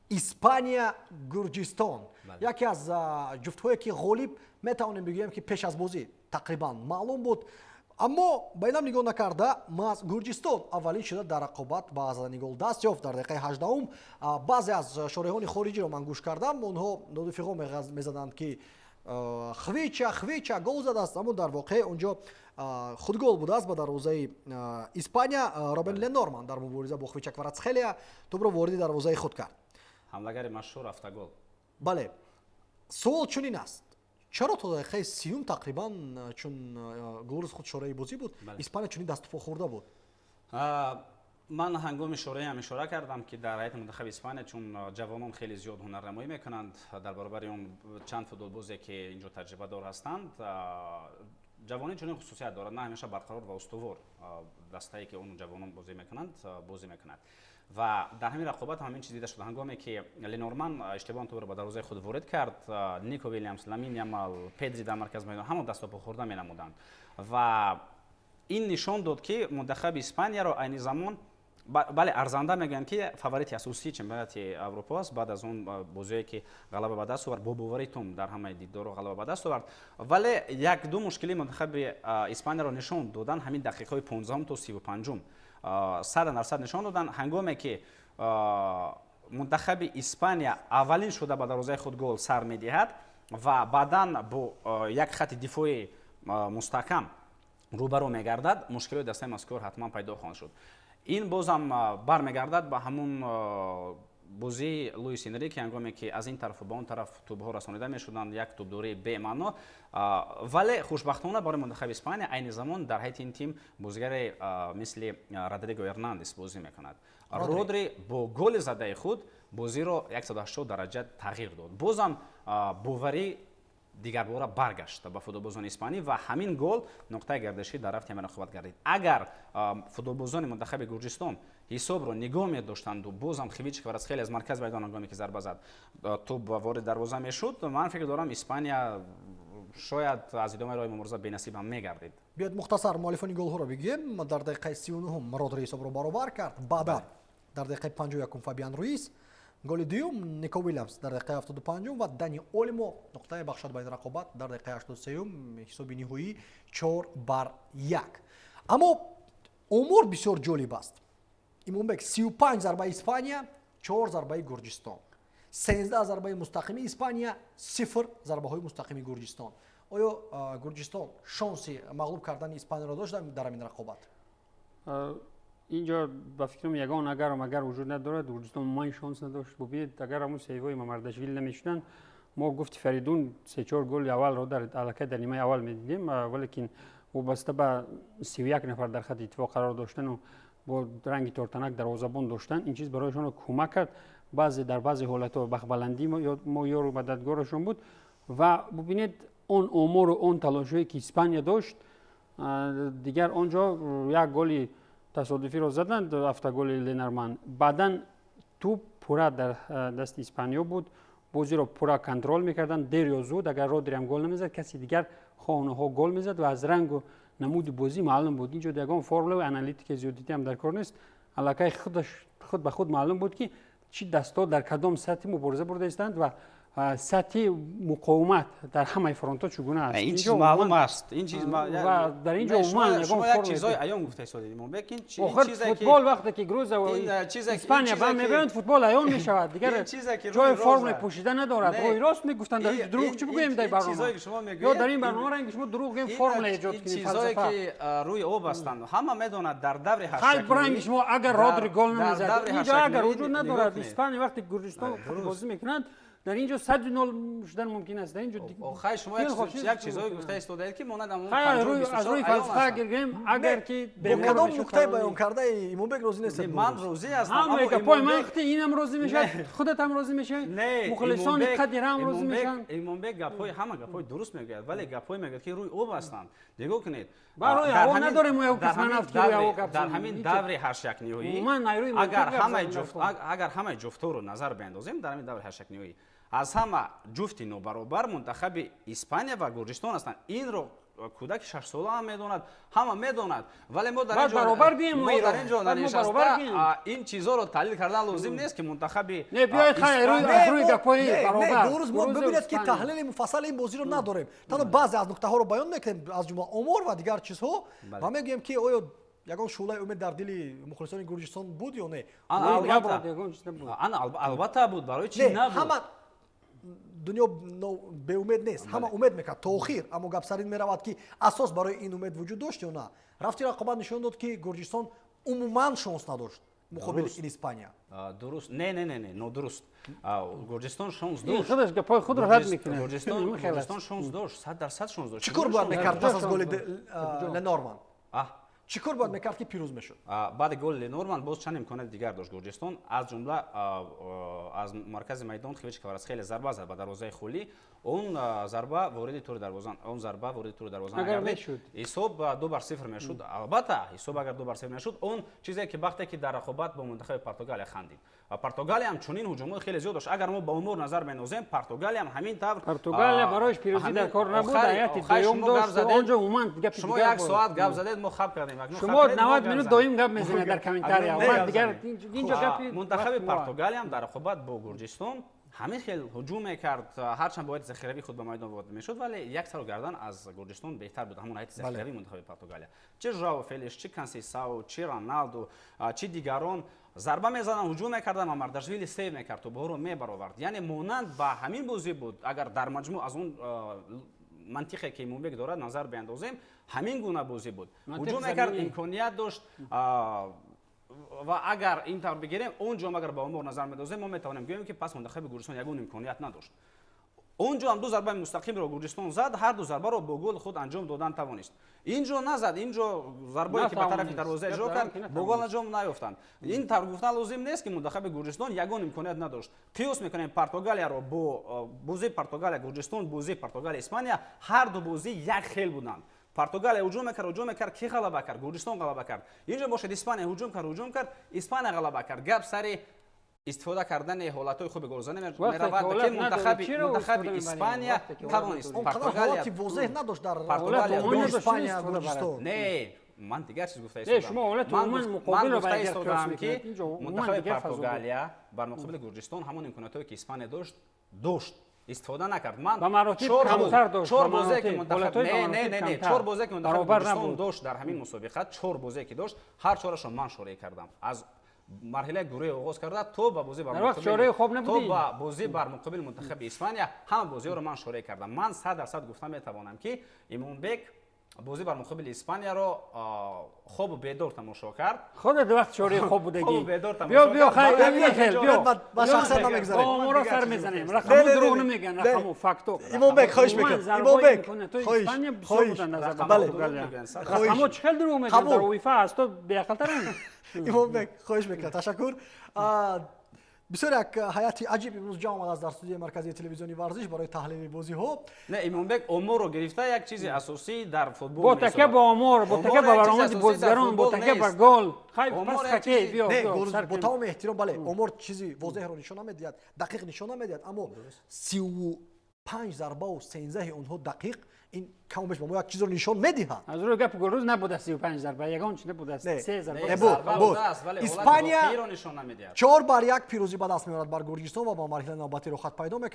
Испания, Гурҷистон, яке аз ҷуфтҳое, ки ғолиб метавонем бигӯем, ки пеш аз бозӣ тақрибан маълум буд. Аммо ба инам нигоҳ накарда, маҳз Гурҷистон аввалин шуда дар рақобат ба задани гол даст ёфт дар дақиқаи 18-ум. Баъзе аз шореҳони хориҷиро ман гӯш кардам, онҳо доду фиғо мезаданд, ки Хвича, Хвича гол задааст, аммо дар воқеъ онҷо худгол будааст ба дарвозаи Испания. Робен Ленорман дар мубориза бо Хвича Кварацхелия тӯбро вориди дарвозаи худ кард. Ҳамлагари машҳур, автогол. Бале, суол чунин аст: чаро то дақиқаи 30-ум тақрибан, чун Гулрӯз худ шораи бозӣ буд, Испания чунин даступо хӯрда буд? Ман ҳангоми шораам ишора кардам, ки дар ҳайати мунтахаби Испания чун ҷавонон хеле зиёд ҳунарнамоӣ мекунанд, дар баробари он чанд футболбозе, ки инҷо таҷрибадор ҳастанд. Ҷавонӣ чунин хусусият дорад, на ҳамеша барқарор ва устувор дастае, ки он ҷавонон бозӣ мекунанд, бозӣ мекунад. Ва дар ҳамин рақобат ҳамин чиз дида шуд. Ҳангоме ки Ленорман иштибоҳан тӯбро ба дарвозаи худ ворид кард, Нико Вилямс, Ламин Ямал, Педри дар марказ майдон ҳама дастопо хӯрда менамуданд ва ин нишон дод, ки мунтахаби Испанияро айни замон, бале, арзанда мегӯянд, ки фаворити асосии чемпионати Аврупо аст. Баъд аз он бозие, ки ғалаба ба даст овард, бо бовари том дар ҳамаи диддорро ғалаба ба даст овард, вале як-ду мушкили мунтахаби Испанияро нишон додан ҳамин дақиқаҳои 15-ум то 35-ум 100% нишон доданд. Ҳангоме ки мунтахаби Испания аввалин шуда ба дарвозаи худ гол сар медиҳад ва баъдан бо як хати дифои мустаҳкам рӯбарӯ мегардад, мушкилоти дастаи мазкур ҳатман пайдо хоҳанд шуд. Ин бозам бармегардад ба ҳамун бозии Луис Энрике, ҳангоме ки аз ин тарафу ба он тараф тӯбҳо расонида мешуданд, як тӯбдории бемаъно. Вале хушбахтона барои мунтахаби Испания айни замон дар ҳайати ин тим бозигаре мисли Родриго Эрнандес бозӣ мекунад. Родри бо голи задаи худ бозиро 180 дараҷа тағйир дод. Бозам боварӣ дигарбора баргашт ба футболбозони испанӣ ва ҳамин гол нуқтаи гардишӣ дар рафти ҳамин рақобат гардид. Агар футболбозони мунтахаби Гурҷистон ҳисобро нигоҳ медоштанду бозам Хвича Кварацхелия аз маркази майдон, ҳангоме ки зарба зад, тӯб ворид дарвоза мешуд, ман фикр дорам, Испания шояд аз идомаи роҳи мубориза бенасиб ҳам мегардид. Биёед, мухтасар муаллифони голҳоро бигӯем. Дар дақиқаи 39-ум Родри ҳисобро баробар кард, баъдан дар дақиқаи 51-ум Фабиан Руис голи дуюм, Нико Вилямс дар дақиқаи 75-ум ва Дани Олимо нуқтае бахшад ба ин рақобат дар дақиқаи 83-ум. Ҳисоби ниҳоӣ 4-1. Аммо омор бисёр ҷолиб аст, Имомбек: 35 зарбаи Испания, чор зарбаи Гурҷистон, 13 зарбаи мустақими Испания, 0 зарбаҳои мустақими Гурҷистон. Оё Гурҷистон шонси мағлуб кардани Испанияро дошт дар ҳамин рақобат? Инҷо ба фикрам, ягон агару магар вуҷуд надорад. Гурҷистон умуман шонс надошт. Бубинед, агар ҳамун сейвҳои Мамардашвили намешуданд, мо, гуфти Фаридун, се-чор голи аввалро дар аллакай дар нимаи аввал медидем. Валекин вобаста ба 31 нафар дар хати иттифоқ қарор доштану бо ранги тортанак дарвозабон доштан, ин чиз барояшонро кӯмак кард. Баъзе дар баъзе ҳолатҳо бахтбаландӣ мо ёру мададгорашон буд. Ва бубинед, он омору он талошҳое, ки Испания дошт, дигар он ҷо як голи тасодуфиро заданд, автоголи Ленарман. Баъдан тӯб пурра дар дасти испаниё буд, бозиро пурра контрол мекарданд. Дер ё зуд, агар Родриам гол намезад, каси дигар хоҳ гол мезад ва аз рангу намуди бозӣ маълум буд. Инҷо ягон формулаву аналитика зиёдитӣ ҳам дар кор нест. Аллакай худаш худ ба худ маълум буд, ки чӣ дастҳо дар кадом сатҳи мубориза бурда истанд ва сатҳи муқовимат дар ҳамаи фронтҳо чӣ гуна аст. Ин чиз маълум аст, ин чиз ва дар ин ҷо умуман ягон як чизҳои аён гуфта истодед, Имомбек. Ин футбол, вақте ки Грузия ва Испания ба мебиёянд, футбол аён мешавад, дигар ҷои формуле пӯшида надорад. Рӯи рост мегуфтанд, дурӯғ чӣ бигӯем дар барнома ё дар ин барнома ранги шумо дурӯғ гӯем, формула эҷод кунем. Чизҳое, ки рӯи об ҳастанд, ҳама медонад, дар даври Хайр, ранги шумо агар Родри гол намезад, инҷо агар вуҷуд надорад. Испания вақте Гурҷистон бозӣ мекунанд, дар ин ҷо 100-0 шудан мумкин аст. Дар ин ҷо Хай, шумо як чизҳое гуфта истодаед, ки монанд аз рӯи фалсафа гирем, агар ки Бо кадом нуктаи баён кардаи Имомбек розӣ нестед? Ман розӣ ҳастам. Ҳама гапҳои ман хути инам розӣ мешавад, худатам розӣ мешавӣ, мухлисони қадирам розӣ мешаванд. Имомбек гапҳои, ҳама гапҳои дуруст мегӯяд, вале гапҳое мегӯяд, ки рӯи об ҳастанд. Нигоҳ кунед. Барои ҳаво надорем мо як космонавт, ки рӯи ҳаво гап. Дар ҳамин даври ҳаштякниҳоӣ, агар ҳамаи ҷуфтҳоро назар биандозем, дар ҳамин даври ҳаштякниҳоӣ аз ҳама ҷуфти нобаробар мунтахаби Испания ва Гурҷистон ҳастанд. Инро Кӯдаки 6 сола ҳам медонад, ҳама медонад, вале мо дар инҷо нанишаста ин чизҳоро таҳлил кардан лозим нест, ки мунтахаби Гулрӯз, мо бибинед, ки таҳлили муфассали ин бозиро надорем, танҳо баъзе аз нуқтаҳоро баён мекунем, аз ҷумла омор ва дигар чизҳо, ва мегӯем, ки оё ягон шӯълаи умед дар дили мухлисони Гурҷистон буд ё не. Албатта буд, барои чӣ набуд? Дунё беумед нест, ҳама умед мекард то охир, аммо гап сар ин меравад, ки асос барои ин умед вуҷуд дошт ё на. Рафти рақобат нишон дод, ки Гурҷистон умуман шонс надошт муқобили ин Испания. Дуруст, не, не, не, не, нодуруст. Гурҷистон шонс дошт. Худаш гапҳои худро рад мекунад. Гурҷистон шонс дошт, 100% шонс дошт. Чӣ кор бояд мекард пас аз голи Ленорман? Чӣ кор бояд мекард, ки пирӯз мешуд? Баъди голи Ленорман боз чанд имконияти дигар дошт Гурҷистон, аз ҷумла аз маркази майдон Хвича Кварацхелия зарба зад ба дарвозаи холӣ. Он зарба вориди тури дарвоза, он зарба вориди тури дарвоза нагардид, ҳисоб 2-0 мешуд. Албатта, ҳисоб агар 2-0 мешуд, он чизе ки вақте ки дар рақобат бо мунтахаби Португалия хандид, Португалия ҳам чунин ҳуҷумҳои хеле зиёд дошт. Агар мо ба омор назар мендозем, Португалия ҳам ҳамин тавр. Португалия бароиш пирӯзӣ дар кор набуд, ҳайати дуюм дошт, онҷо умуман гапи Шумо як соат гап задед, мо хаб кардем. Шумо 90 минут доим гап мезанед дар комментария, дигар инҷо гапи. Мунтахаби Португалия ҳам дар рақобат бо Гурҷистон ҳамин хел ҳуҷум мекард, ҳарчанд бояд захиравии худ ба майдон ворид мешуд, вале як сару гардан аз Гурҷистон беҳтар буд ҳамон ҳайати захиравии мунтахаби Португалия. Чи Жуао Фелиш, чи Консейсао, чи Роналду, чи дигарон зарба мезаданд, ҳуҷум мекарданд, Мамардашвили сейв мекард, тӯбҳоро мебаровард. Яъне монанд ба ҳамин бозӣ буд. Агар дар маҷмӯъ аз он мантиқе, ки Имомбек дорад, назар биандозем, ҳамин гуна бозӣ буд. Ҳуҷум мекард, имконият дошт, ва агар ин тавр бигирем, он ҷо агар ба омор назар медозем, мо метавонем гӯем, ки пас мунтахаби Гурҷистон ягон имконият надошт. Он ҷо ҳам ду зарбаи мустақимро Гурҷистон зад, ҳар ду зарбаро бо гол худ анҷом додан тавонист. Ин ҷо назад, ин ҷо зарбое, ки ба тарафи дарвоза иҷро кард, бо гол анҷом наёфтанд. Ин тавр гуфтан лозим нест, ки мунтахаби Гурҷистон ягон имконият надошт. Қиёс мекунем Португалияро бо бозии Португалия Гурҷистон, бозии Португалия Испания, ҳар ду бозӣ як хел буданд. Португалия ҳуҷум мекард, ҳуҷум мекард, ки ғалаба кард? Гурҷистон ғалаба кард. Инҷо бошад, Испания ҳуҷум кард, ҳуҷум кард, Испания ғалаба кард. Гап сари истифода кардани ҳолатҳои хуби голзанӣ меравад, ки мунтахаби Испания тавонист. Португалия возеҳ надошт дар Португалия Испания Гурҷистон. Не, ман дигар чиз гуфта Шумо ҳолати умуман муқобилро гуфта истодам, ки мунтахаби Португалия бар муқобили Гурҷистон ҳамон имкониятҳое, ки Испания дошт, истифода накард. Ман чор бозе, ки мунтахаб, не, не, не, не, чор бозе, ки мунтахаби Гурҷистон дошт дар ҳамин мусобиқа, чор бозе, ки дошт, ҳар чорашро ман шореҳ кардам, аз марҳилаи гурӯҳи оғоз карда то ба бозӣ то ба бозӣ бар муқобили мунтахаби Испания, ҳама бозиҳоро ман шореҳ кардам. Ман 100% гуфта метавонам, ки Имомбек бозӣ бар муқобили Испанияро хобу бедор тамошо кард. Худат вақт шореҳи хоб будагӣ. Бедор. Биё, биё, хай, биё. Ба шахсият намегзарем. Оморо сар мезанем, рақаму дурӯғ намегӯянд, рақаму факто. Имомбек, хоҳиш мекунам, Имомбек. Хоҳиш, хоҳиш. Бале, рақамо чӣ хел дурӯғ мегӯянд? Дар УЕФА аз то беақлтаранд. Имомбек, хоҳиш мекунам, ташаккур. Бисёр як ҳайати аҷиб имрӯз ҷамъ омадааст дар студияи марказии телевизиони Варзиш барои таҳлили бозиҳо. Не, Имомбек оморро гирифта як чизи асосӣ дар футбол. Бо такя ба омор, бо такя ба баромади бозигарон, бо такя ба гол. Хай, пас хоккей, биё. Не, бо тамоми эҳтиром, бале, омор чизи возеҳро нишон намедиҳад, дақиқ нишон намедиҳад, аммо 35 зарбаву 13-и онҳо дақиқ, ин каму беш ба мо як чизро нишон медиҳад. Аз рӯи гапи Гулрӯз набуда 35 зарба, ягон чи набуда, се зарба. Буд. Испания 4-1 пирӯзӣ ба даст меорад бар Гурҷистон ва ба марҳилаи навбатӣ роҳхат пайдо мекунад.